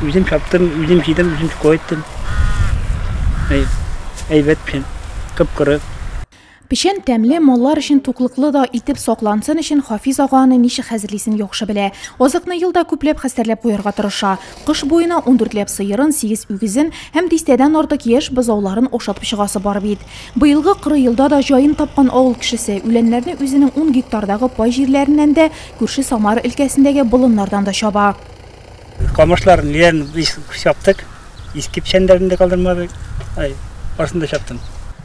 Үзем чаптым, үзем җыйдым, үзем кайттым. Әйбәт печән, кып-коры. Печән тәмле, маллар өчен туклыклы да итеп саклансын өчен Хафиз ага аны ничек хәзерлисен яхшы белә. Азыкны ел да күпләп хәстәрләп куярга тырыша. Кыш буена ундүртләп сыерын, сигез үгезен һәм дистәдән артык яшь бозауларын ашатып чыгасы бар бит. Быелгы коры елда да җаен тапкан авыл кешесе үләннәрне үзенең ун гектардагы пай җирләреннән дә, күрше Самара өлкәсендәге болыннардан да чаба. Камышларын, ниләрен чаптык. Иске печәннәрен дә калдырмадык. Ай, барысын да чаптым.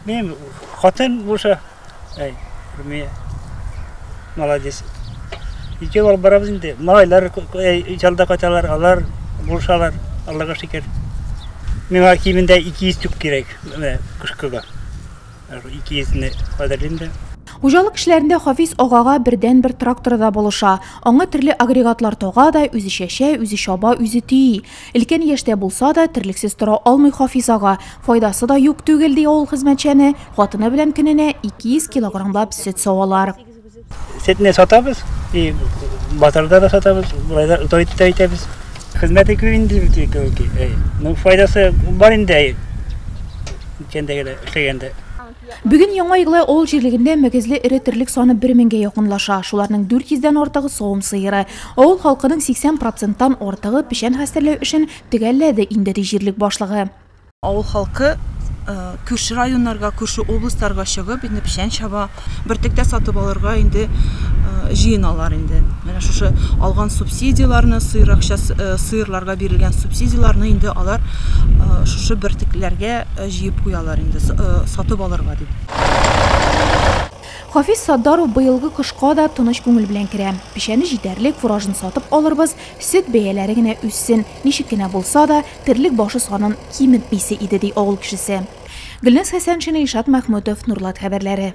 Минем хатын булса, ай, Румия, молодец. Икәү алып барабыз инде. Малайлар ялда кайталар, алар булышалар, Аллага шөкер. Миңа кимендә 200 түп кирәк, менә кышкыга. 200-не кадерлим дә. Хуҗалык эшләрендә Хафиз агага бердәнбер тракторы да булыша. Аңа төрле агрегатлар тага да, үзе чәчә, үзе чаба, үзе төйи. Өлкән яшьтә булса да, терлексез тора алмый Хафиз ага. Файдасы да юк түгел, ди авыл хезмәтчәне. Хатыны белән көненә 200 килограммлап сөт савалар. Сөтне сатабыз, и базарда да сатабыз, болай да той да итәбез. Хезмәте күп инде бит, әй. Ну, файдасы бар инде, әй. Үткәндә генә эшләгәндә. Бүген Яңа Иглай авыл җирлегендә мөгезле эре терлек саны бер меңгә якынлаша. Шуларның 400 дән артыгы савым сыеры. Авыл халкының 80 проценттан артыгы печән хәстәрләү эшен төгәлләде инде, ди җирлек башлыгы. Авыл халкы күрше районнарга, күрше областьларга чыгып, инде печән чаба. Бөртек тә сатып алырга инде җыеналар инде. Менә шушы алган субсидияләрне, сыер акчасы, сыерларга бирелгән субсидияләрне инде алар шушы бөртекләргә җыеп куялар инде, сатып алырга дип. Хафиз Саддаров быелгы кышка да тыныч күңел белән керә. Печәне җитәрлек, фуражын сатып алырбыз, сөт бәяләре генә үссен. Ничек кенә булса да, терлек башы санын киметмисе иде, ди авыл кешесе. Гөлназ Хәсәншина, Илшат Мәхмүтов, Нурлат хәбәрләре.